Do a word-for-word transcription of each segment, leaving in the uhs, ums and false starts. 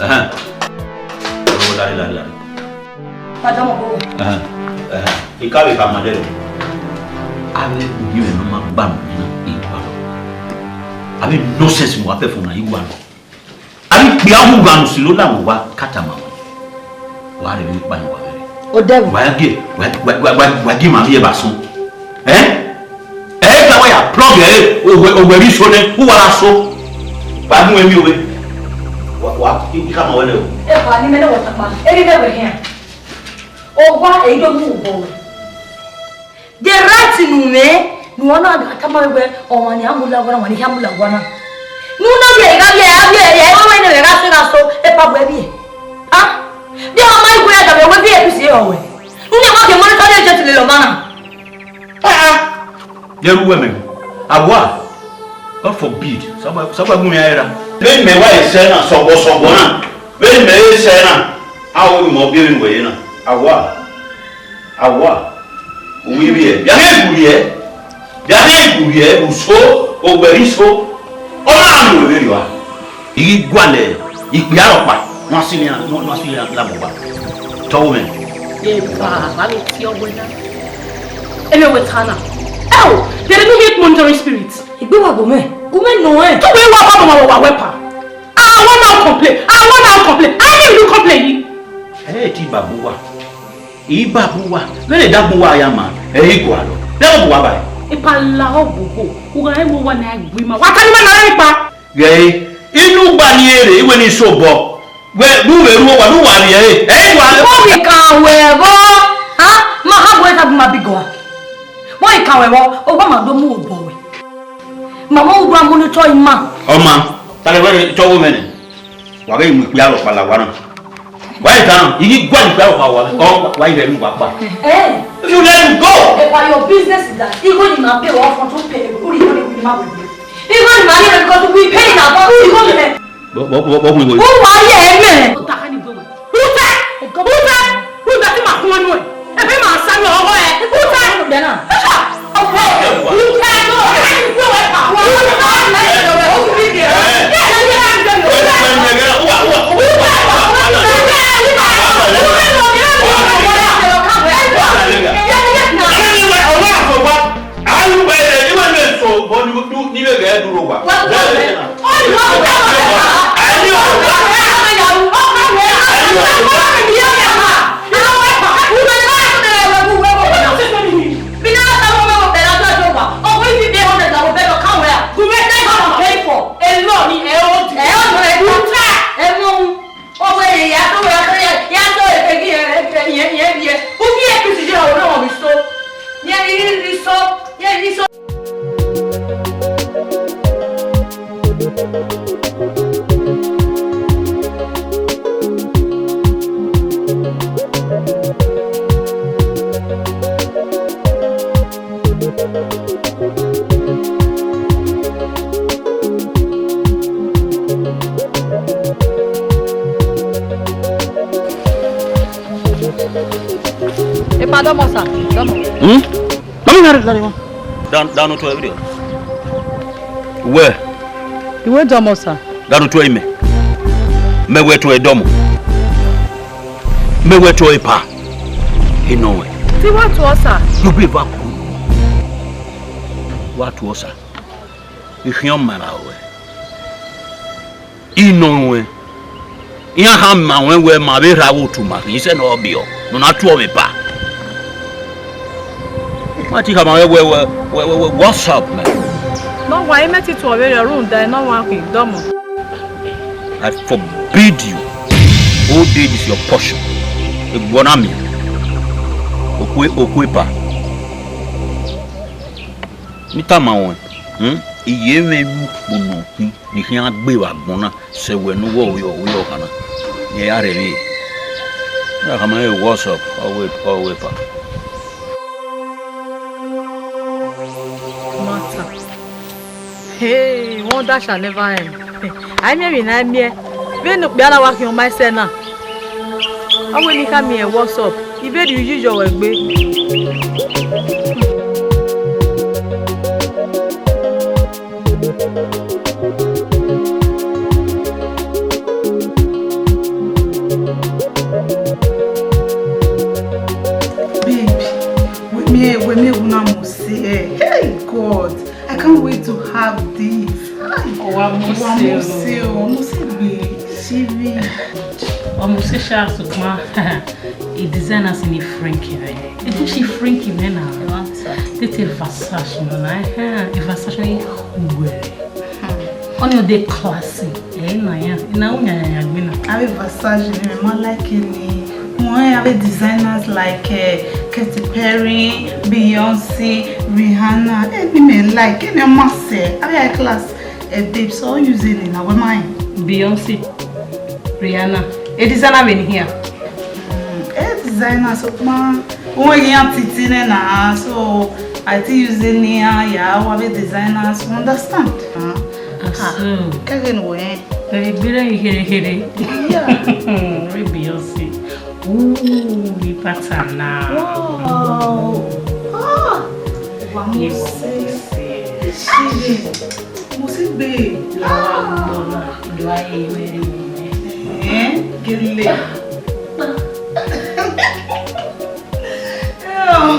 Ẹhẹn. Ọmọ dale, dale, dale. Padà mọ̀ bọ̀. Ẹhẹn. Ẹhẹn. Ika vbe ka ma dẹ. Avbe uyi mwẹ ne ọ ma gba nọ na, I wa nọ. Avbe nonsense ne uwa fẹfọ na, I wa nọ. Avbe ikpia hu gha nu si lo la vbe uwa ka tama wẹ. Wa rhe vbe kpa nọ wa vbe. Odẹ vbo? Wa gie, wa, wa, wa, wa, wa gie ma vbiẹ ba sọn. Ẹn? Ẹ i ka wa ya plug ẹ, owẹ, owẹ vbe iso nẹ, u wa ra so. Wa mu ẹmwẹ owẹ. Wa, wa, I, I khama wẹ nẹ o. Eva, ne imẹ ne wẹ tama, erriọ imẹ wẹ khian. Owa, ẹ i do mu obọ wẹ. The right ne u mwẹ, ne uwa na gha tama wẹ, ọmwa ne a mu la owa na, ọmwa ne a mu la owa na. Ne u na vbiẹ, I gha vbiẹ, a vbiẹ, ẹ, ẹ, wẹ ne mẹ gha sẹ gha so, epa bu ẹvbiẹ. Ah? De ọ ma i wẹ da vbe wẹ vbiẹ epusi ehọ wẹ. Ne u na wa ke monitor the agent lele ọmwa na. Ah, ah. Ye ru wẹ mẹ. Awa. God forbid. Saba, saba gun ya era. Vbene imẹ wa sẹ na, sọgbọ sọgbọ na. Vbene imẹ sẹ na, a ho ru mẹ ọ biẹ vbene uwẹ ye na. Awa. Awa. Uwẹ ivbiẹ. Bia hẹ gu rhiẹ. Bia hẹ gu rhiẹ, uso, ogbẹre iso. Ọ na mu wẹ vberriọ a. I ghi gualọ ikpia rhọkpa, ne a si iran, ne a si iran la mu owa. Tọgho mwẹ. Eva, vbe a vbe tie ọghe na. Ẹmwẹ wẹ ta na. Ẹo, there is no need monitoring spirit. Igbe wa gbe mwẹ, u mwẹ nọ ẹ. Te uwẹ wa ba mama wa wẹ pa. I wan now complain. I wan now complain. I need to complain. Ẹ i te ibabu wa. Ibabu wa. Vbene idagbọn uwa ya ma, ẹ i gualọ. Vbẹ ọ bu uwa ba? Epa la ọgbogboo, u gha rẹn vbe uwa na gbe ima. Wa ta ne ima na rẹn kpa. Ghẹ inu gba ni ere, iwẹ ni so obọ. Wẹ, ne u vbe ru owa, ne uwa rhie ẹre, ẹ i wa. Vbọ vbe kan wẹ vbọ, ha? Ma ha bu ẹta bu ma bi gua. Vbọ vbe kan wẹ vbọ, owa ma do mu obọ wẹ. Ma ma udu amu ne otọ ima. Ọ ma, ta lẹ wẹ re, tọgho mwẹ nẹ. Wa vbe mu ikpia rhọkpa la owa na. Wa i ta, I ghi gua ikpia rhọkpa owa, ọ, wa i rẹ ru uwa kpa. Eh. If you let him go. Epa, your business is that. Igho ni ma pay wa for to pay, u ri ko ni ma we. Igho ni ma pay because we pay na, but u ri ko ni. Bọ, bọ, bọ, bọ, bọ, bọ. U wa ye me. Uta ka ni gbe we. Uta! Uta! Uta ti ma khuan nuẹ. Ebe ma sa nuẹ ọghọ ẹ. Uta! Uta! Uta! Uta! Alu wẹ, ẹ, ẹ, wẹ ne so bọ ni, ni, ni vbe ghẹ duro wa. Wa, wa, wa. Ọ ni wa, wa, wa. Ẹ ni o. Wa, wa, wa. Ọwẹ rẹ ya to, ya to, ya, ya to, e, e, e, e, e, e, e, e, u fi epusi je ọwẹ ne ọ vbe so. Yẹn ni, ni so, yẹn ni so. Dọmọ sa, dọmọ. Hmm? Mami na re lare wan. Dan dan no to video. Wẹ. Iwe dọmọ sa. Dan no to ime. Me wẹ to dọmọ. Me wẹ to epa. Ino wẹ. Ti wa tuọ sa. Yo be va ku. Wa tuọ sa. Ikhian mara wẹ. Inọ ruẹn, iran kha ma ruẹn wẹ ma vbe rha vbe otu ma khin sẹ ne ọ biọ ne ọ na tuọ vbe ba. Ma ti khama wẹ wẹ wẹ wẹ wẹ what's up, man? Ne ọ wa imẹ ti tuọ vberriọ rhunmwuda ne ọ wa khin dọmọ. I forbid you. Old age is your portion. Egbe na miẹn. Okue okue ba. Ne I tama ruẹn, hmm? I ye mwẹ vbe ukpo ne ọ khin, ne I khian gbe vbe agbọn na, sẹ wẹ ne uwẹ ọre ọ khan na, ne I ya rhie ẹmwẹ. Ne a khama ẹre, what's up? Ọ wẹ, ọ wẹ pa. Mata. Hey, wonder shall never end. A i miẹn emwi ne a i miẹn. Vbene okpia na wa khian ma ẹsẹ na. Ọ wẹ ne I khama ẹre, what's up? I vbe rhie uyi yọ ruẹ egbe. Babe, wẹ miẹn, wẹ miẹn vbe u na mu sẹ. Hey God, I can't wait to have this. Ai, Owa mu wa sẹ mu o. Sẹ o, mu sẹ gbe, sẹ vbe. Ọ mu sẹ sha sokpan, e designer si ni Frankie vẹ. E tu si Frankie vẹ na. Tete Versace nọ na, eh, e Versace ni khuẹ. Ọni ọ de classy, eh, na ya, na u nya ya ya gbe na. Avbe Versace ni mẹ ma like ni. Mo eh, avbe designers like, eh, Katy Perry, Beyonce, Rihanna. Eh, ni mẹ like, ni ma sẹ. Avbe high class, eh, babes, all use ni na we mind. Beyonce, Rihanna. E designer vbe ni hia. Mm, eh, designer, sokpan, uwẹ iran titi nẹ na, so I ti use ni a ya wa vbe designers, you understand? Ah, ah, so. Kẹghẹ ne wẹ. Ẹ gbe rẹ khere khere. Yeah. Re Beyonce. Ooh, mi pattern na. Wow. Ah. Wa mo se. Mo si gbe. Lọ wa gbọ na, do a ye wẹ re mi. Eh, gele.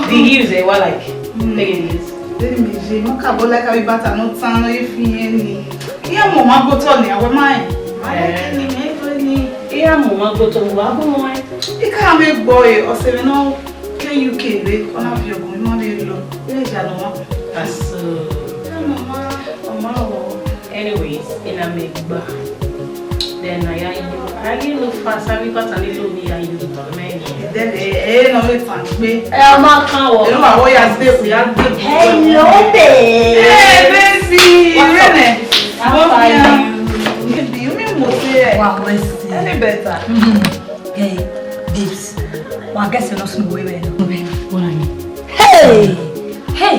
The heels, eh, wa like. Mm. Take it easy. Let me see. Mo ka bo like abi bata no tan no ifi ni. Iya mo ma go to ni, awe mai. Ma like ni, me go ni. Iya mo ma go to wa go mo. I ka me gbo e, o se me no. Ke U K rre, ọ na viọ gun, ima vbe lo. Vbene ọ ya nọ ọmwa. Aso. Ọ ma, ọ ma o. Anyways, ena mẹ gba. Then na ya yo. A ye no fa, sa mi kọta ni lo mi ya yo. Then, eh, eh, no me tan gbe. Ẹ, ọ ma kan wọ. Ẹ, no, wa ya de, ya de. Hello, babe. Hey, baby. What's up? How are you? Baby, you mean mo se? Wa, we see. Any better? Mm-hmm. Hey, babes, wa guess you no sunu we we no. What are you? Hey! Hey!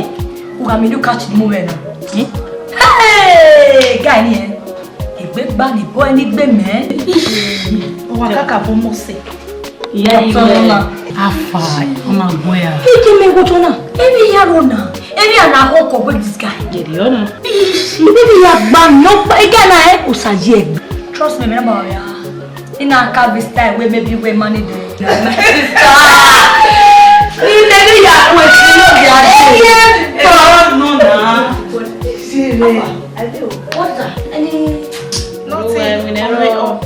Uga mi do catch the moment now. Hmm? Hey! Guy ni eh. Egbe gba ni boy ni gbe mẹ. Uwa kaka bo mo se. Iya, ọtọ na. Afa, ọmọ agbọn ya. Ike me go to na. Emi ya ro na. Emi ana ho ko with this guy. Get it on. Emi ya gba no pa ike na eh. Usa ye. Trust me, me na ba ya. Ina ka be style wey maybe wey money dey. Ni maybe ya ko ti no be ade. Yeah, no na. See me. I do. What? Any? Nothing.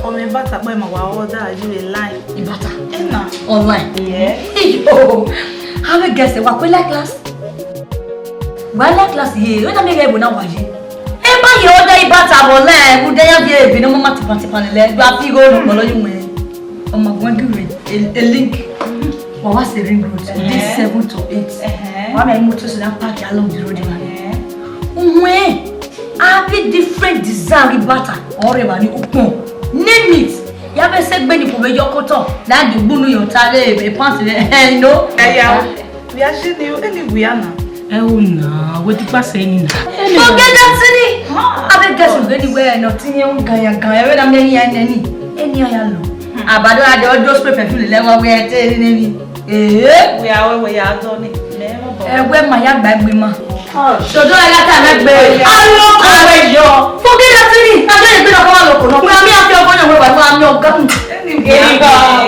Ọmọ ibata pẹ ma wa order you a line. Ibata. Ena. Online. Yeah. Yo. Have a guest wa kwe like class. Wa like class ye. Wena me ga ebo na wa ye. Ẹ má yẹ ọdẹ ibà tàbọ̀ lẹ́ẹ̀kú dẹ́yà bí èbí ní mọ́mọ́ tipátipá nílẹ̀ ẹgbẹ́ àfihàn olùkọ́ lọ́yún mọ́ ẹ. Ọmọ ọgbọ́n dùn rẹ̀, a link. Wọ́n wá sí ring road, day seven to eight. Wọ́n á bẹ̀rẹ̀ mú tó sọ̀rọ̀ park along the road wa. Wọ́n ẹ̀ á bí different design rí bàtà ọ̀rẹ́ wa ní òpọ̀n. Name it. Yà bẹ sẹ gbẹni kò bẹ yọ kọtọ. Láti gbúnú yọ ta lé ebe pants rẹ, you know. Ẹ̀yà. We are shit you anywhere now. Ẹ o na, we ti pase ni na. Forget that thing. I bet guess you anywhere, nothing you gan ya gan. Ẹ wẹ na me yan neni. Eni aya lo. Abado ade ojo spray perfume le wa we te ni ni. Ee. Wẹ a wẹ wẹ ya dọ ni, mẹ mọ bọ. Ẹwẹ ma ya gba egbe ma. Sodo ẹgha ta mẹ gbe. Alo kọ wẹ yọ. Forget that thing. A gbe egbe nọ kọ ma lo ko nọ. Wẹ a mi a fi ọgbọ yọ wẹ wa, wẹ a mi ọga. Anyway,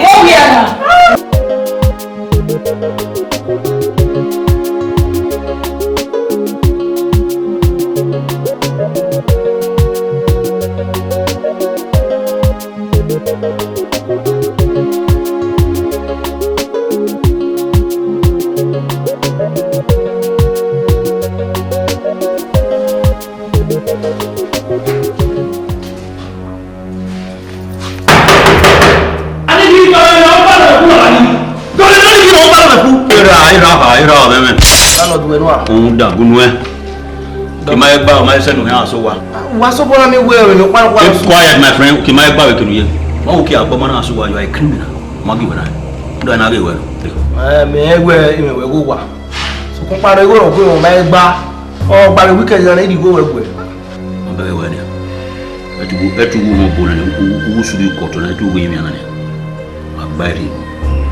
wo wi ana. Landlord wẹ nua. Ohun da gunu ẹ. Kì ma gba, ọ ma sẹ nu hẹn aso wa. Wa so bọna mi wẹ ọmọ pa wa. Keep quiet, my friend. Kì ma gba wẹ kinu ye. Ma wo kí agbọmọ na aso wa, you are a criminal. Ma gi wẹ na. Ndo na ge wẹ. Eh, me wẹ, me wẹ go wa. So kun pa re go ro go ma gba. Ọ gba re weekend na, i di go wẹ gbe. Ọ bẹghe wẹ nia. Ẹtugu, ẹtugu họn bo na, u, u, u suru ikọtọ na, ẹtugu họn imian na nia. Wa gba ẹre.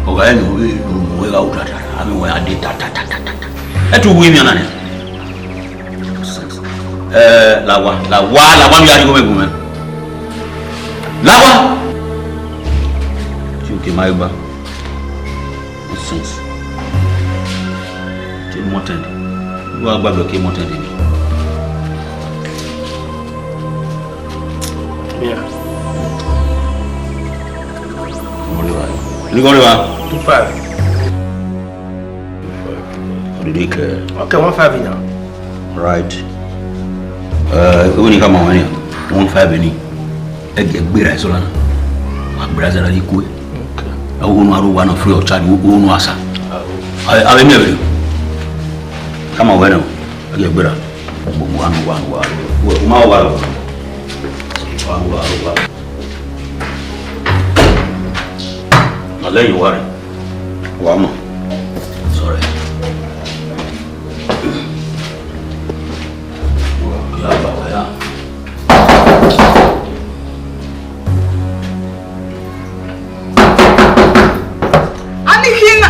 Ọ gha rẹn ne u mu ẹre gha ru tatata, avbe wẹ a de tatata. Ẹtugu họn imian na nia. Ẹ, la wa, la wa, la wa, ne u ya rhie igho mwẹ gu mwẹ. La wa. Ti u ke ma gba. Nonsense. Ke mọtẹn de. Wa gba vbe ke mọtẹn de. Yeah. Ni gọrẹ wa. Two five. Odede kẹ. Okay, one five now. Right. Eh, oni kama wani. One five ni. Ẹgbẹra ẹsọ na, wa gbera zara ye ikue. Ẹ wo nu aro wa na free of charge, wo nu asa. Ave mi ẹvẹre. Kama wẹ nọ, ẹgbẹra. Gbogbo wa nu wa nu wa. Wẹ, u ma wa ro. Wa nu wa ro wa. Ma lẹ ye wa re. Wa mọ. Sorry. Wa ya ba wa ya. Ani khin na,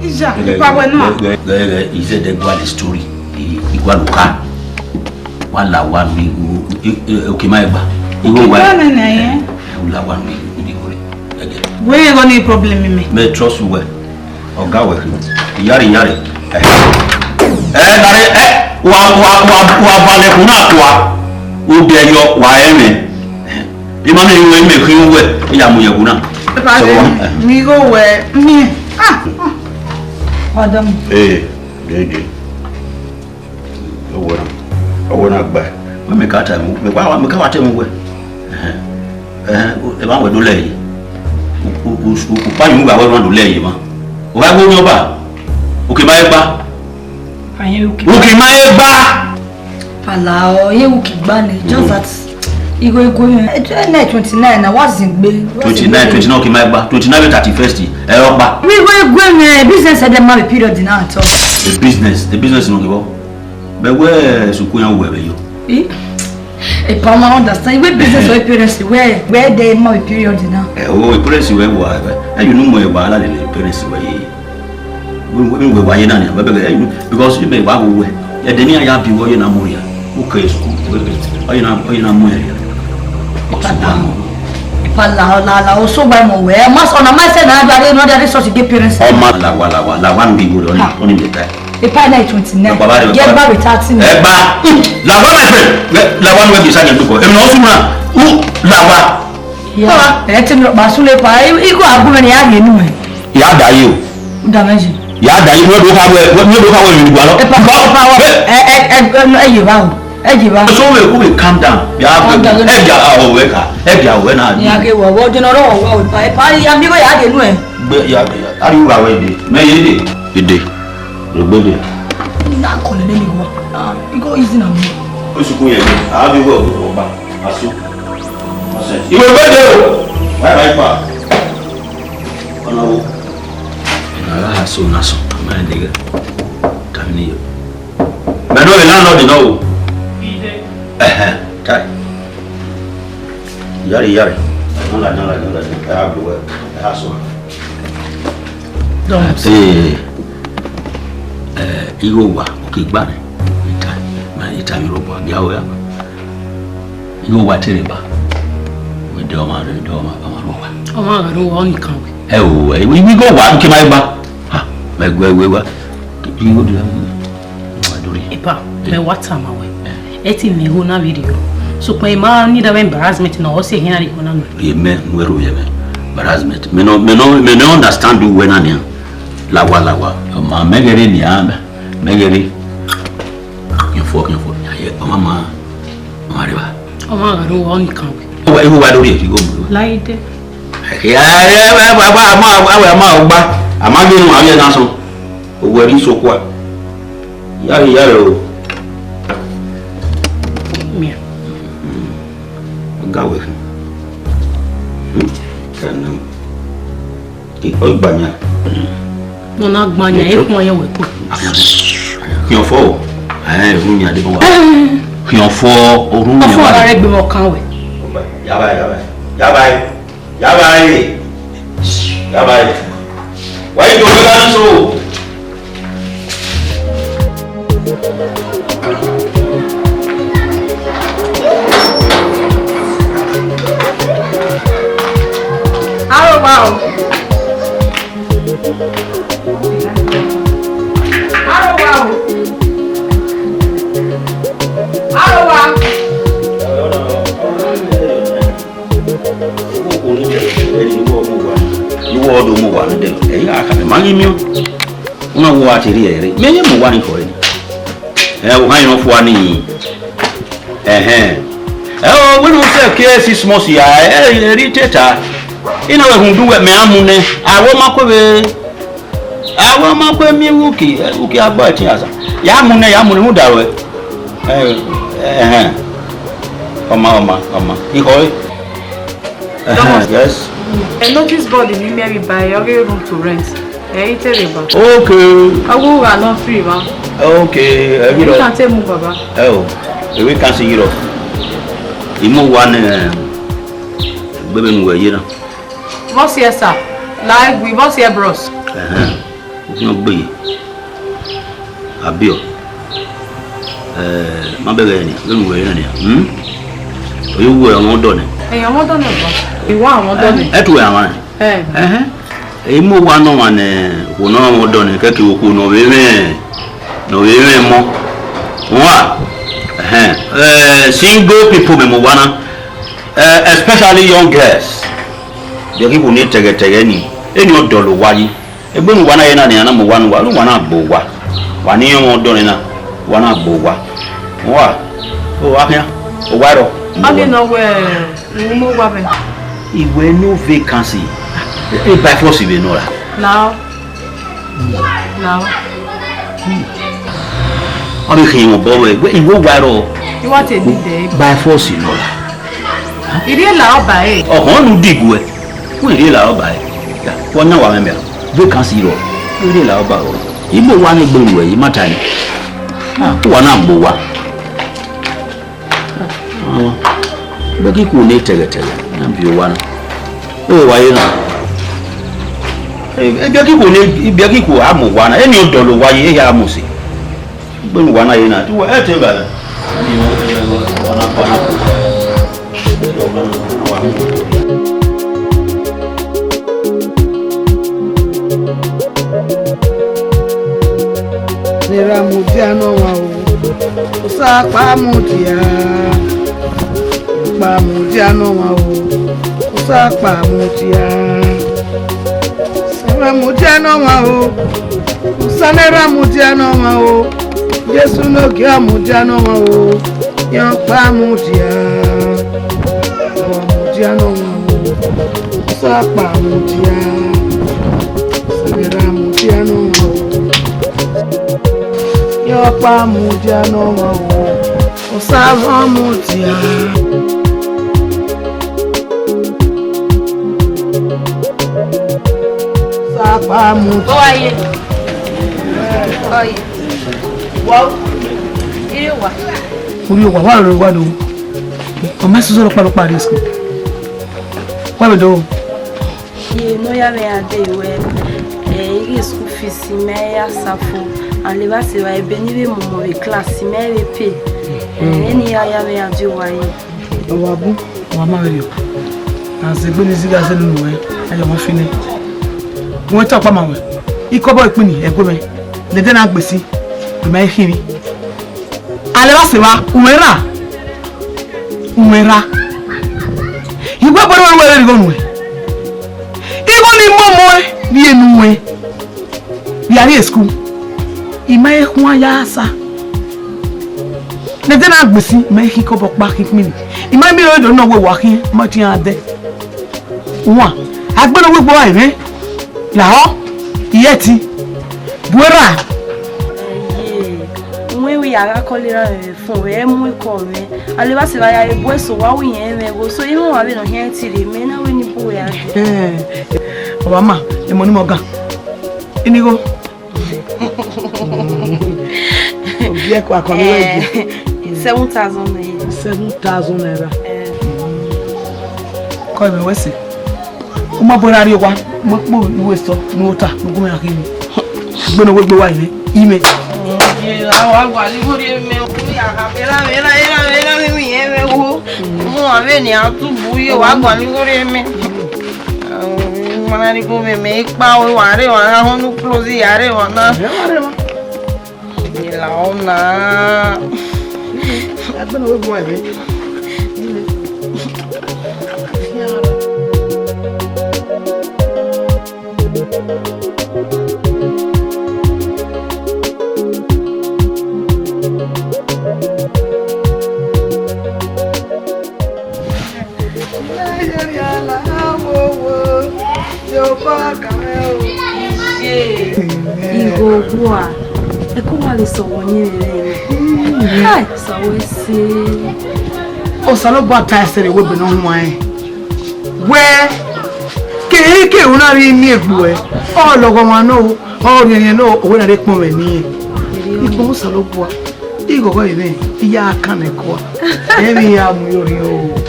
ija, ipa wẹ nua. Gẹ, gẹ, gẹ, izẹdẹ gua the story. I, i gua luka. Wa la wa mi, u, u, u, u, oke ma gba. Igho wa. Igho nene ye. U la wa mi, u di gore. Ẹgẹ. Wẹ igho ni problem mẹ. Me trust you well. Ọga wẹ khin. Iyare, iyare. Ẹ, ẹ, gare, ẹ, wa, wa, wa, wa balẹ kun na kua. U dẹ yọ, wa ẹmwẹ. Ima ne iwẹ mẹ khin wẹ, ya mu yẹ kun na. Papa, so, mi igho wẹ, mi, ah, ah. Pardon. Eh, gege. Ọwẹ na, ọwẹ na gba. Mẹ, mẹ ka ta mu, mẹ ka, mẹ ka wa ta mu wẹ. Ẹhẹn. Ẹhẹn, o, ẹ ma wẹ do lẹ yi. U, u, u, u, ukpa yi mu gha wẹ do lẹ yi ma. O gha gbe oyan ba. U ke ma ye gba. Ayen u ke. U ke ma ye gba. Pala o, ye u ke gba nẹ. Just that. Igho igho yẹn. Ẹ, ẹ, na twenty-nine na, wa zin gbe. Twenty-nine, twenty-nine, u ke ma ye gba. Twenty-nine vbe thirty-first, ẹ rọ gba. Igho igho yẹn, business ẹ dẹ ma be period na at all. A business, a business no give up. Mẹ wẹ sukun ya wẹ vbe yo. Eh? Epa, ma understand. Wẹ business or parents, wẹ, wẹ dẹ ma be period na. Ẹ o, parents wẹ wa, ẹ, ẹ, you know mo wa la le parents wẹ ye. Wẹ, wẹ, wẹ wa ye na ni, bẹbẹ, ẹ, you know, because you may wa wo wẹ. Ẹ dẹ ni ya bi wo ye na mo ya. Okay, school, wẹ, wẹ. Ọ ye na, ọ ye na mo ya. Ọ so wa mo. Epa la, la, la, o so wa mo wẹ. Ma so na ma se na da re, no da re so si ge parents. Ọ ma la wa, la wa, la wa ni bi wo, ọ ni, ọ ni le ta. Epa na twenty-nine. Baba de, ye baba. Gba with thirty. Ẹ gba. La wa, my friend. Ẹ, la wa ni we bi sa ni duko. Emi no suma. U, la wa. Ya. Ẹ ti mi ba su le pa. I, i ko agu mi ni a ye nu e. Ya da yi o. Da meji. Ya da yi. Wo do ka we, wo do ka we mi gba lọ. Epa, epa wa. Ẹ, ẹ, ẹ, ẹ ye ba o. Ẹ ye ba. So we, we calm down. Ya. Calm down. Ẹ ja o we ka. Ẹ ja o we na. Ya ke wo, wo de no ro wo epa. Epa ya mi ko ya de nu e. Gbe ya, ya. Ari u ra we de. Me ye de. Ide. Egbede. Na kọlẹ nẹ mi wọ. Ah, igho easy na mi. Osuku yẹn, a bi wẹ ọgbọ ọgba. Asu. Ọsẹ. Ìwé gbede o. Bye bye pa. Ọ̀nà wo? Ọ̀nà aláha so na sọ, àmọ́ ẹ̀ nìyẹn. Tàbí nìyẹn. Bẹ́ẹ̀ náà, ìlànà ọ̀dì náà o. Ẹ̀hẹ̀, táì. Yàrá, yàrá. Nọ́lá, nọ́lá, nọ́lá. Ẹ á gbowó ẹ̀. Ẹ á sọ. Dọmọ. Ee, eh, igho wa, oke gba nẹ. Ita, ma ita mi robo, a gia ho ya. Igho wa te rre ba. Wẹ de ọmwa rre, de ọmwa, ọmwa rre wa. Ọmwa gha rre wa, ọnii kan wẹ. Ẹ o, ẹ, igho wa, ke ma gba. Ha, mẹ gu ẹre wa. Igho de wa. Wa do rre. Epa, mẹ wa tama wẹ. Ẹ ti mẹ igho na vberriọ. Sokpan I ma need embarrassment na, ọ sẹ ehe na rre igho na nọ. Ye mẹ, nu ẹrhovbiẹ mẹ. Embarrassment. Mẹ nọ, mẹ nọ, mẹ nọ understand uwẹ na nian. Lawa, lawa. Ma mẹ ghẹ rre nian, mẹ ghẹ rre. Khian fo, khian fo. Ya ye, ọmwa ma, ọmwa rre ba. Ọmwa gha rre wa, ọnii kan wẹ. Igho wa, igho wa do rre, igho mu. Laide. Ẹ, ẹ, ẹ, ẹ, a ma, a ma, a ma gbe nu, a vbiẹ na sọn. Owẹ rre isokua. Ya rre, ya rre o. Mia. Ga wẹ. Hmm? Ka na. Ọ gba yan. Nọ na gba yan, e khuan yan wẹ ko. Khian fo. Ẹ, orhu yan de wa. Khian fo, orhu yan. Ọfọ wa. Ọra rẹ gbe mọ kan wẹ. Ya ba, ya ba. Ya ba. Ya ba e. Ya ba e. Wa yi do we ga so. Aro wa o. Aro wa o. Aro wa. Iwọ ọdọ mu wa ne dẹ, ẹ ya ka ma ghi miẹn. Una wo a te rhie ẹre. Mẹ ye mu wa ni khọ ẹre. Ẹ, wo khan yẹn fua ni. Ẹhẹn. Ẹ o, wẹ ne u sẹ ke six months ya, ẹ, ẹ, ri teta. Ina wẹ rhunmwuda uwẹ mẹ a mu nẹ. A wo ma kue vbe A wẹ ọma kue miẹn uki, uki agba ẹtin asa. Ya mu nẹ, ya mu nẹ, rhunmwuda ruẹ. Ẹ, ẹhẹn. Ọma, ọma, ọma. Ihọ ẹre. Ẹhẹn, yes. Ẹ, notice board ni miẹn vbe ba ẹre, ọ ghi room to rent. Ẹ i te rre ba. Okay. Ọ wu gha nọ free ma. Okay, ẹ ghi rọ. Ẹ i kan te mu baba. Ẹ o, ẹ i kan si ghi rọ. I mu wa nẹ, gbe vbene uwẹ ye na. Vbọ siẹ sir, la egui, vbọ siẹ bros. Ẹhẹn, u khian gbe ye. Abiọ. Eh, ma bẹghe nian, vbene uwẹ ye na nian. Hmm? Oyo wu ọmọ ọdọ nẹ. Ẹhẹn, ọmọ ọdọ nẹ bro. Iwa ọmọ ọdọ nẹ. Ẹ tu ẹre amwa nẹ. Ẹhẹn. Ẹhẹn. Ẹ i mu owa nọ ọmwa ne okhuo ne ọ rọnmwẹ ọdọ nẹ, kẹkẹ okhuo ne ọ vbe mwẹ, ne ọ vbe mwẹ emọ. Wa, ẹhẹn, eh, single people mẹ mu owa na, eh, especially young girls. Biẹ ghi khuo ne tẹghẹtẹghẹ ni, eni ọ dọlọ owa yi. Egbe ne uwa na ye na nian, na mu owa ne uwa, ne uwa na gbe owa. Wa ne irẹn mwẹ ọdọ nẹ na, uwa na gbe owa. Wa, o, wa khian, owa rọ. Ọ ghi nọ wẹ, u mu owa vbe. Iwẹ no vacancy. E by force vbe nọ ra? Lao. Lao. Ọ vbe khian obọ ruẹ, iwẹ owa rọ. I wa te ni dẹ. By force nọ ra? I rhie la ọba ẹre. Ọhọn nu diguẹ. Wẹ rhie la ọba ẹre. Ya, wọ yan wa mwẹ mẹ. Vacancy rọ. Wẹ rhie la ọba rọ. I mu owa ne egbe ruẹ, I ma ta ni. Ah, uwa na gbe owa. Ah, bẹghe ikhuo ne tẹghẹtẹghẹ, iran viọ owa na. Ẹ wa ye na. Ẹ, ẹ, bẹghe ikhuo ne, bẹghe ikhuo a mu owa na. Eni ọ dọlọ owa yi, ehia a mu si. Egbe ne uwa na ye na, te uwa, ẹ te ba na. Ne erha mudia ne ọmwa o, Osa kpa mudia, kpa mudia ne ọmwa o, Osa kpa mudia. Erha mudia ne ọmwa o, Osa ne erha mudia ne ọmwa o, Jesu ne ogie mudia ne ọmwa o, yan kpa mudia, kpa mudia ne ọmwa o, Osa kpa mudia, Osa ne erha mudia ne ọmwa o, yan kpa mudia ne ọmwa o, Osa vọn mudia. Sapa mu. Ó wá yé. Ó yé. Wọ́n. Ire wa. Orí o wa, wá lọ wá lọ. Ọmọ ẹ sọsọ lọ pa lọ pa risk. Wá bẹ dọ. Ye no ya me ade we. Eh, ighe school fees, I ma ya sa fo. And evba sẹ evba, ebe ne I vbe mu ọmọ vbe class, I ma vbe pay. Eh, eni ya ya vbe ya die owa yi. Ọ wa bu, ọ wa ma vberriọ. Na zẹ egbe ne I zigha zẹ ne unu ruẹ, a ya ọmwa fi nẹ. Wẹ ta ọkpa ma wẹ. Ikọbọ ikpinni, ẹguẹ mwẹ. Dẹdẹ na gbesi, I ma i khin mwẹ. Alẹ vba sẹ evba, u mwẹ ra. U mwẹ ra. I wẹ ẹbọ ne uwẹ rre igho nuẹn. Igho ne I mu ọmọ ẹre rhie ne uwẹ. Vbe a rrie school, I ma he khuan ya sa. Nẹdẹ na gbesi, I ma he khin ikọbọ ọkpa khin ikpinni. I ma miẹn ọre do nọ wẹ wa khian, ma tian dẹ. Wan, agbẹnẹ wẹ gbe wa ẹmwẹ. Lahọ, iyẹti, bu erha. Ẹye, uwẹ wẹ ya gha kọlọ erha mwẹ vbe fon, wẹ mu ikọ mwẹ. Alẹ vba sẹ evba ya vbe bu ẹse owa wẹ irẹn mwẹ vbo, so I mwẹ owa vbene ọ khian te rre, mẹ na wẹ ne I bu wẹ a. Ẹ, ọ wa ma, emọ ni mọ gan. Inigho. Ogie kua kọ mi wẹ gi. Eh, seven thousand naira. Seven thousand naira. Eh. Kọ ẹmwẹ wẹ sẹ. U ma bọ ra rrie owa, u ma kpo iwe sọ, ne u ta, ne u gu mwẹ gha khin. Gbẹnnẹ wẹ gbe wa ime, ime. Ye, a wa gualọ igho rhie mẹ, u ya gha vbe ra, vbe ra, vbe ra, vbe ra, vbe ra, vbe ra, vbe wo. Mo wa vbe ne a tu bu ye, wa gualọ igho rhie mẹ. Mana ni ko meme ikpa o, wa re wa na họn nu close ya re wa na. Ẹ wa re wa. Ila ona. Agbẹnẹ wẹ gu ẹre. Iye, igho owa, ẹko wa vbe sẹ ọmọ ne vbe rẹ. Hai, sẹ wẹ sẹ. Osanobua ta ẹsẹ rẹ wẹ ebe ne ọ huanrẹn. Wẹ, kevbe kevbe u na rhie miẹn egbe ruẹ, ọ lọghọ ọmwa nọ, ọ rhiẹnrhiẹn nọ, owẹ na rre kpọnmwẹ ne irẹn. Ikpọnmwẹ Osanobua, ighọghọ ẹmwẹ, I ya kan nẹ kua. Emwi ya mu yo rhiọn o.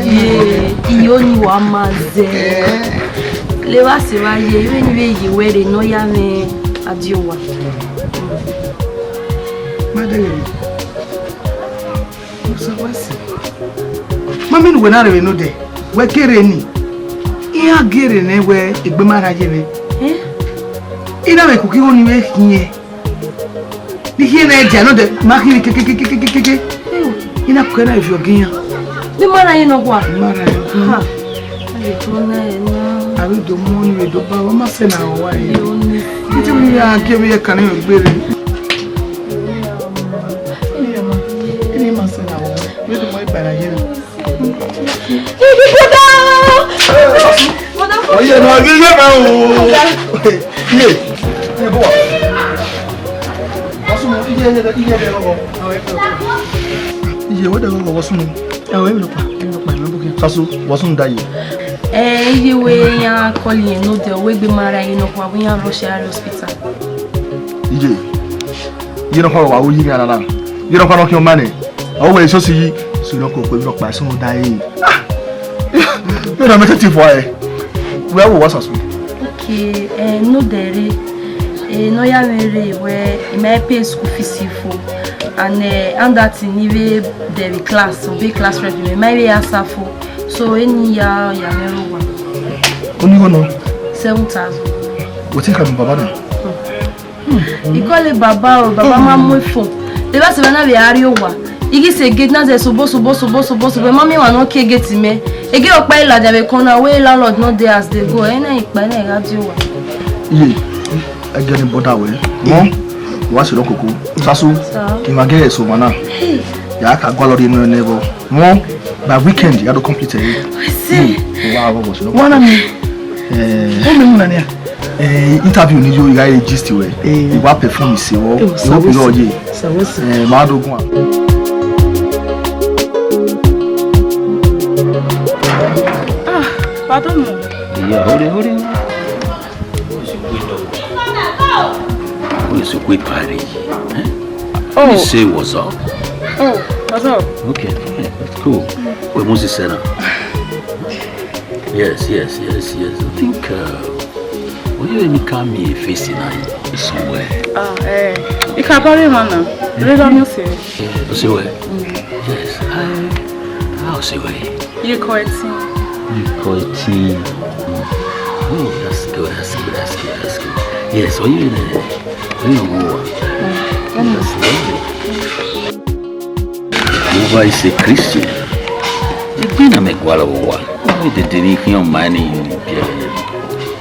Ye, iyo ni wa ma zẹ. Levba sẹ evba ye, vbene I vbe ye wẹ rre ne ọ ya mwẹ adiowa. Ma dẹghe ni. Osa wẹ sẹ. Ma miẹn ne uwẹ na rre vbe nodẹ, wẹ ke rre ni. Iran gie rre nẹ wẹ egbe ma rha ye mwẹ. Eh? I na vbe koko igho ni vbe khiẹn. Ni khian na dia nọ dẹ, ma khian kekekekekeke. I na kue na viọ gi iran. Ne ma na ye nọkhua. Ma na ye nọkhua. Ha. Aye to na ye na. Avbe do mu ni vbe do ba, wa ma sẹ na wa ye. Yo ni. Iti mi ya ke bi ye kan ni gbe re. Ni ma, ni ma sẹ na wa. Vbe do mo ibara ye na. Ibi brother! Brother, oye, no, iye, iye, ma o. Iye, iye, bo wa. Wa sunu, iye, iye, iye, iye, gogo. Iye, wẹ de gogo, wa sunu. Ẹ, wẹ mi nọkpa, mi nọkpa, mi bu ke. Sasu, wa sunu da ye. Ẹ, iye wẹ ya call ye nodẹ, wẹ egbe ma rha ye nọkpa, wẹ ya rush ya rre hospital. Iye, iye nọkpa wa wo yi mi ara na. Iye nọkpa nọ khian ma nẹ. Ọ wẹ eso si yi, so nọ ko kpe nọ kpa so da e. Ah! Yo na make ti fo e. Wẹ wo wa sasu. Okay, eh, nodẹ rre. Eh, ne ọ ya mwẹ rre wẹ, I ma pay school fees fo. And, eh, and that ni vbe dẹ vbe class, obọ class rep, I ma vbe ya sa fo. So, eni ya, ya mwẹ rre owa. Oni go no? Seven thousand. Wetin ka mi baba na? I call baba o, baba ma mu phone. Levba sẹ evba na vbe a rrie owa. I ghi sẹ gate na zẹ sobo, sobo, sobo, sobo, sobo. Ma miẹn emwa ne ọ kie gate mẹ. Ege ọkpa i ladian vbe corner, wẹ landlord nọ dey as dey go. Ẹ na ikpa, ẹ na gha die owa. Iye, ẹ gẹ ne bọda wẹ. Mọ, wa sẹ koko. Sasu, sir, kẹ wa gẹ ẹso ma na. Hey. Ya ka gualọ rhie nẹ vbọ. Mọ, by weekend, ya do complete ẹ. I see. Hmm, wa, wa, wa, wa. Wa na mi. Eh. O mi mu na nia. Eh, interview ni yo, I gha re gist wẹ. Eh. I wa perform ise wọ. Eh, I hope you know ye. Sawosi. Eh, ma do gun. Ah, pardon me. Yeah, hold it, hold it. Who is Ukwe Pari? Eh? Oh. Please say what's up. Oh, what's up? Okay, fine. That's cool. Wait, Moses said, uh, yes, yes, yes, yes. I think, uh, were Let me come here face na somewhere. Ah, eh. Ikabare mana. Rega mi ose. Ose we. Yes. Ah, ose we. Ye ko eti. Ye ko eti. Oh, that's good, that's good, that's good, that's good. Yes, oye ne. Oye ne. That's lovely. Jehovah is a Christian. Egbe na mẹ gualọ vbe owa. Why did they make him mind you?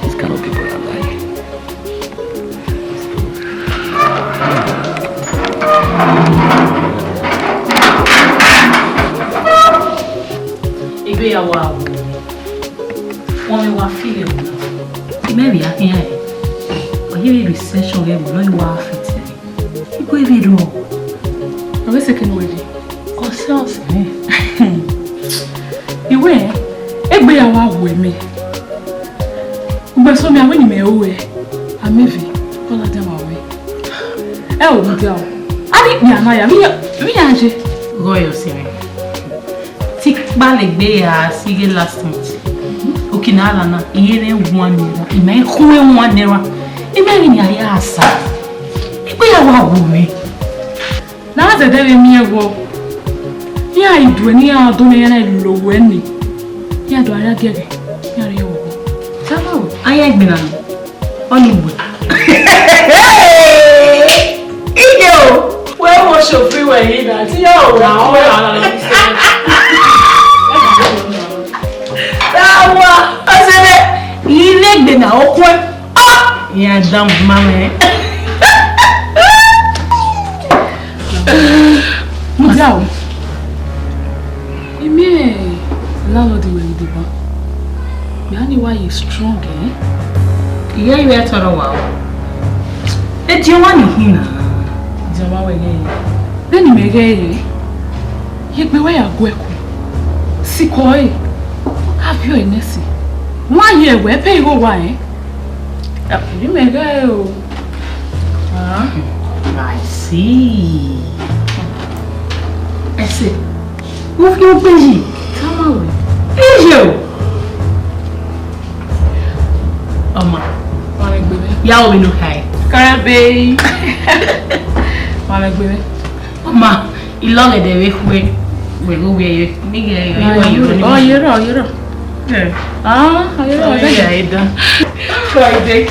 These kind of people I like. Igbeyawa o. Wọn mẹ wa feel it. Maybe I can. But you be session we no you wa fit. Igwe vbe rrọọ. Ọ vbe sẹ kene uwẹ rre? Ọ sẹ, ọ sẹ. Iwẹ, egbe ya wa wu ẹmwẹ. Ugbẹn so mẹ, a wẹ ne imẹ ru ẹe, a miẹn eve, ọ ladian ma wẹ. Ẹ o, mudia o. A ni ikpia na ya, vbe iran, vbe iran ye? Ghọe, ọ sẹ mwẹ. Te I kpalegbe ya si ghe last month. Oki na la na, I ye mwẹ one naira, I ma khu mwẹ one naira. I ma ghi ya ya sa. Egbe ya wa wu mwẹ. Na zẹdẹ vbe miẹn vbọ. Iran i duẹ ne iran do ne iran lo wẹ ni. Iran do a ya giẹghẹ, iran rhie vbọ. Tama o, a ya egbe na nọ. Ọ ni gbe. Ide o, wẹ wo sofri wẹ yi na, ti ya o wẹ. Tawa, ọsẹ vbe, I vbe gbe na okun. Ah! Iran dan ma mwẹ. Mudia o. Imi landlord wẹ ghi deba. Mẹ a ni wa ye strong, eh? Iye iye tọrọ wa o. E di ọmwa ni hin na. Di ọmwa wẹ ghe. Vbene imẹ ghe ye. Ye egbe wẹ ya gu ẹko. Sikọ ẹre. Ka viọ ẹre nẹ ẹse. Wa ye ẹwẹ, ẹpẹ igho wa, eh? Imẹ ghe o. Ah, I see. Ẹse. Mo fi ogbe yi. Tama wẹ. Iye o. Ọma. Wa lẹ gbe mwẹ. Ya omi no khai. Karabe. Wa lẹ gbe mwẹ. Ọma, ilọghẹdẹ vbe khue. Wẹ ghe ovbi ẹre. Ni ghe ẹre, ọ yọrọ, ọ yọrọ. Eh. Ah, ọ yọrọ. Ọ yọrọ, ẹ dan. Friday.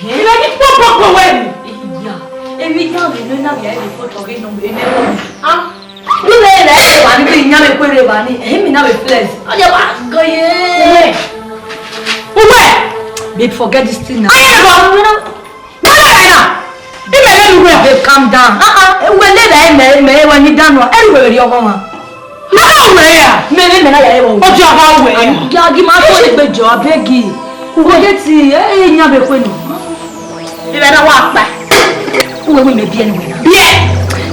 Ẹhẹn. Ina ni kpọkpọ kpọ wẹ ni. Iya, emwi itan vbe nọ na vbe a vbe fo tọ ghe nọ vbe nẹ. Ah, ina ena eva ni vbe iyan vbe kue rre eva ni, ẹhẹn, mi na vbe flex. Ọ ya wa gọ ye. Uwẹ. Uwẹ. Babe, forget this thing now. Aye, baba. Wọ́n lè rà yà. Ibẹ̀ lẹ́nu wẹ̀. Babe, calm down. Ah, ah, uwẹ lè rà ẹ mẹ, ẹ mẹ, ẹ wẹ ni dànù. Ẹ rí wẹ̀wẹ̀ rí ọkọ wọn. Mama wẹ ya. Mẹ, mẹ, mẹ na ya ẹ wọ. Ọjọ́ àwa wẹ̀ ya. Gagi ma ko egbe jọ, abeg. Uwẹ de ti, ẹ, ẹ, yan be kue nọ. Ibẹ̀ na wa pa. Uwẹ wẹ mẹ biẹ ni wẹ na. Biẹ.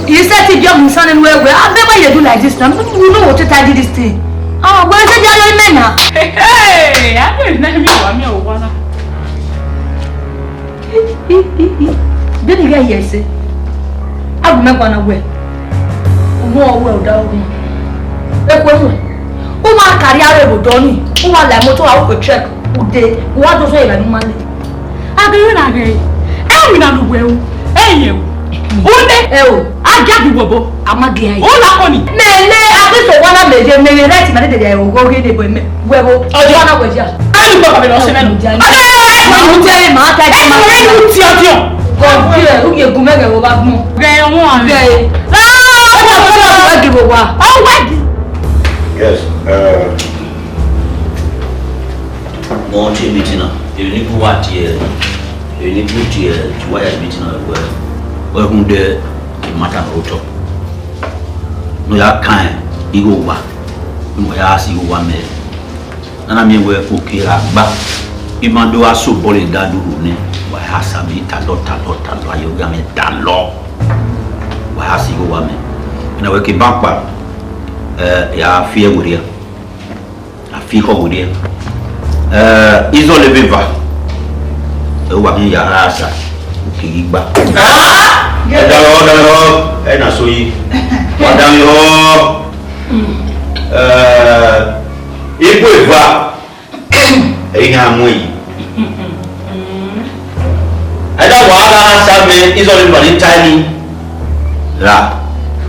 He said he biẹ mu sani wẹ wẹ. Abeg, why you do like this now? You know what to tidy this thing. Ah, where is it you are now? Hey, I don't know me wa mi o wa na. Beni ghe ye ẹse, a gu mẹ guan na wẹ, u mu ọre odaro gun. Ekhue mu, u ma kari aro vbe odọ ni, u wa la moto ra, u kue check, u dee, u wa do sẹ evba ne u ma le. A ghi re na ghe, ẹ winna ne uwẹ ru, ẹ i yẹn ru. U nẹ, ẹ o, a gia gbe uwẹ obọ. A ma gia ẹre. U la kọ ni. Mẹ le, a ghi sẹ owa na mẹ ye, mẹ ghe right, ma dede ya ogho ghe ne bọ mẹ. Wẹ vbo? Ọjọ. Ọna wẹ dia. Ayi gbọ kọmẹ lọ sẹmẹ nọ. Ọjọ yẹ wẹ. Wẹ mu tiẹ ma ta. Ẹ wẹ mu tiẹ ọjọ. Gọ tiẹ, u ye gun mẹ gẹ vbo ba gbọn. Gẹ wọn a. Gẹ. Ra. Ọjọ ọjọ ọjọ gẹ vbo wa. Ọ wẹ. Yes. Uh, mo ti meeting na. Èmi ni bu wa tiẹ. Èmi ni bu tiẹ. Ti wa ya meeting na wẹ. Wẹ gun de mata ro to. No ya kan igho wa. No ya si igho wa mẹ. A na miẹn wẹẹ oke ra gba, I ma do gha sobọ rre da duru nẹ, wa ha sa mẹ talọ, talọ, talọ, ayọ gha mẹ talọ. Wa ha si igho wa mẹ. Ẹna wẹ ke ban kpa, ẹ, ya fi ẹre werriẹ. A fi ihọ werriẹ. Ẹ, izọle vbe eva. Ẹ, wa ghi ya ha sa, oke ghi gba. Ẹ da rọ, da rọ, ẹ na so yi. Wa da rọ. Ẹ, ikun eva. Ẹ i gha mu ẹre yi. Ẹ da wa gha sa mẹ izọle vbe eva ni ta ẹre ni. Ra,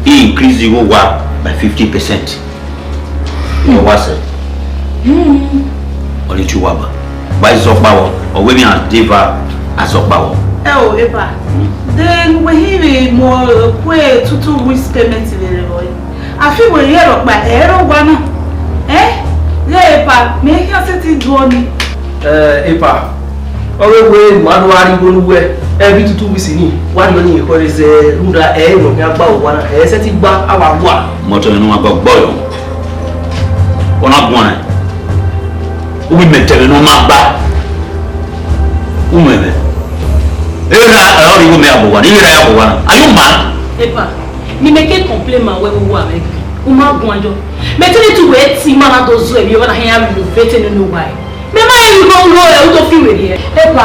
I increase igho wa by fifty percent. Ọ wa sẹ. Ọ ni tu wa ba. Ba izọkpa wọ, ọ wẹ mẹ a deva azọkpa wọ. Ẹ o, Epa. Then we he we mo kue two two weeks payment vbe rẹ vọ. A fi wẹ rhie rhọkpa, ẹ i re owa na. Ẹ? Ghẹ Epa, mẹ i khian sẹtin duọ ni. Ẹ, Epa, ọ ghe wẹ ma do gha rhie igho ne uwẹ, every two two weeks ni, wa rhie ọni ekhọe zẹ, rhunmwuda ẹ i re ne ọ khian gba owa na, ẹ i sẹtin gba, a wa gua. Mọtọ ne ọ ma gba gbọyọ. Ọ na guan nẹ. U ghi mẹ tẹmwẹ ne ọ ma gba. U mwẹ mwẹ. Ẹ na, ẹ, ọ rhie igho mẹ ya gba owa na, I ghi ra ya gba owa na. Are you mad? Epa, ne imẹ ke complain ma wẹ vbe uwu amwẹ gbe, u ma guan yọ. Mẹ te ne tu wẹ ti ma na do zẹ emwi ọmwa na hia renovate nene owa ẹre. Mẹ ma rẹn igho ro ẹre, u do fi wẹ rhie. Epa,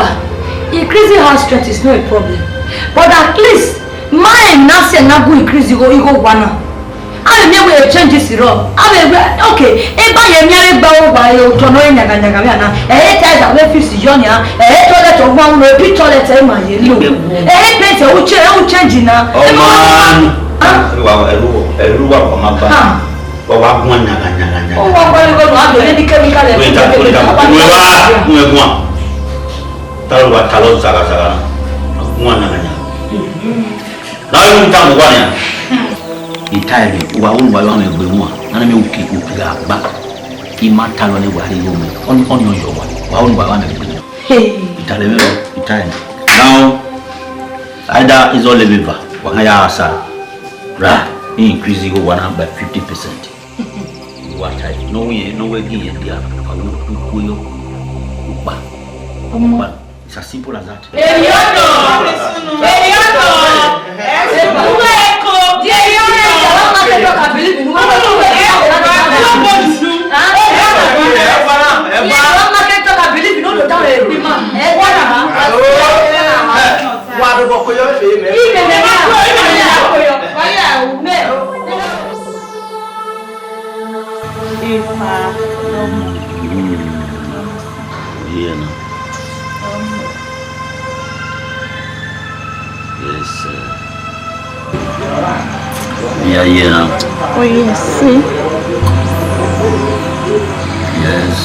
increasing house rent is not a problem. But at least, ma rẹn na sẹ na gu increase igho, igho owa na. A vbe miẹn wẹ e change sirọ. A vbe wẹ, okay, eba ye miẹn vbe gba owa ẹre, otọ nọ re ɲaga ɲaga vbe ana. Ẹ i re tiles avbe fix yọ nia. Ẹ i re toilet ọgbọn unu, e big toilet ẹ ma ye lo. Ẹ i re paint ẹ u change, ẹ u change na. Ọmọ, ẹrú wa, ẹrú wa, ọmọ gba. Ha. Wa wa guan ɲaga ɲaga ɲaga. Ó wá gbá nígbà náà, àbí ó lé ní kẹ́míkà lẹ̀. Wait, ta, wait, ta, wait, wa, wait, wa. Ta ló wa, ta ló zaga zaga na? Guan ɲaga ɲaga. Na yo ta mo wa ni. Ita ere, wa wo wa yo ame gbe wọn. Na me uki uki ga gba. I ma ta lọ ni wa ri yo me. Oni oni yo wa. Wa wo wa me gbe. Hey. Ita le me, ita ere. Now, either is all level, wa ya asa. Ra, he increase igho wa na by fifty percent. Wa ta, no we, no we gi ye dia. Wa wo ku ku yo. Upa. Upa. It's as simple as that. Èyí ọ̀nà. Èyí ọ̀nà. Ẹ̀sùn eko. Èyí ọ̀nà. Ìyàwó máa kẹ́kọ̀ọ́ kà bìlíbì ní wọ́n. Ọmọ tó wẹ̀ ẹ́ ọ̀gá. Ọmọ tó wẹ̀ ẹ́ ọ̀gá. Ìyàwó máa kẹ́kọ̀ọ́ kà bìlíbì ní olùdáwọ̀ ègbìmọ̀. Ẹ wọ́n nà. Wa do bọ ko yọ fe mẹ. Ibe mẹ ma ko, ibe mẹ ma ko yọ. Wa ya u mẹ. Epa lọmọ. Mm. Yeah, no. Lọmọ. Yes, sir. Yeah, yeah, no. Oh, yes, sir. Yes.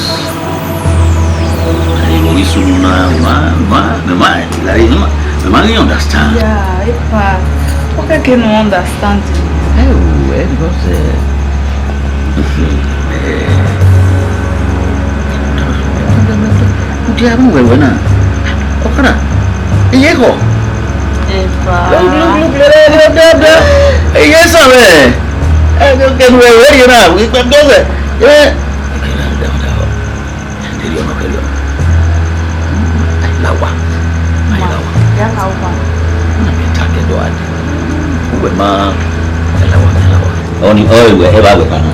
Ayi, mo wi sunu na, ma, ma, me ma, like, me ma, me ma really understand. Yeah, Epa. What can you understand? Eh, oh, eh, because, eh, eh, udia mu wewe na. Okara. Iye ko. Epa. Iye sa me. Eh, ke nu wewe ye na, we pe doze. Eh. Kẹrẹ ọnọ, kẹrẹ ọnọ. Lawa. Ma lawa. Ya ka uwa. Na me ta ke do ade. Uwe ma lawa, lawa. Oni, oi, we, eva we bana.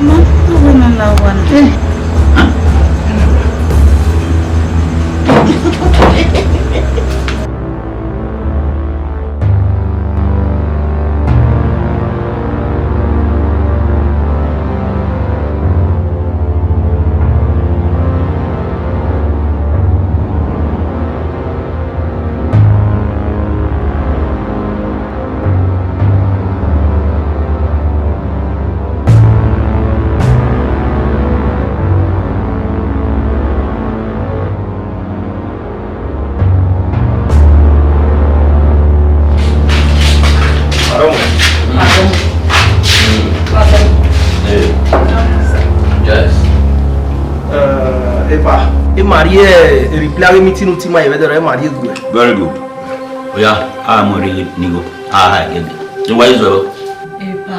Ma, uwe ma lawa na. Eh. Ah. Pardon. Pardon. Pardon. Hey. Yes. Uh, Epa, e ma rhie, eh, reply meeting u ti ma ye vbe dọrọ, e ma rhie gu. Very good. Oya, a mu rhie ni go. A ha gebe. Ni wa izo. Epa,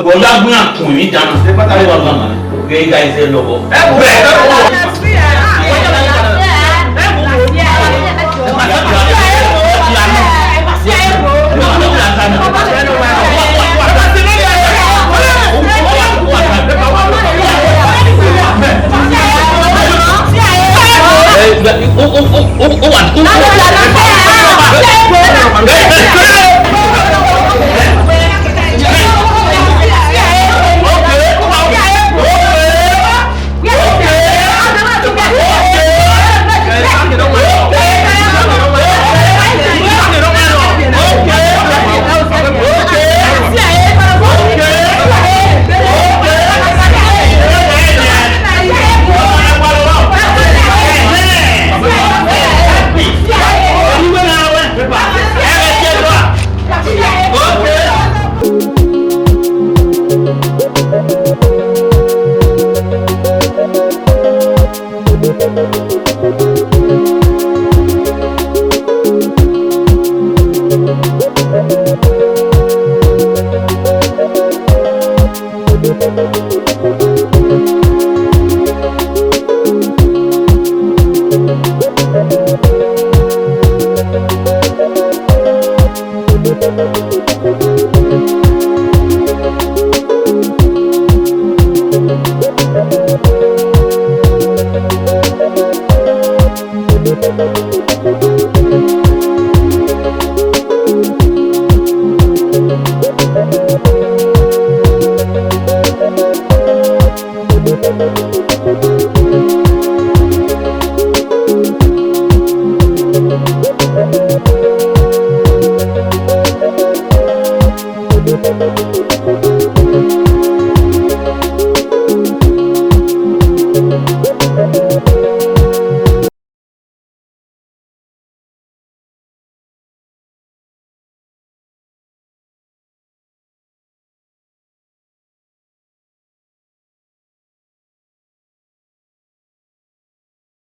ẹgbẹ, ọ ya gbẹn akun emwi dan na. Ẹ wa gha ma. Ghe ga ẹzẹ lọghọ.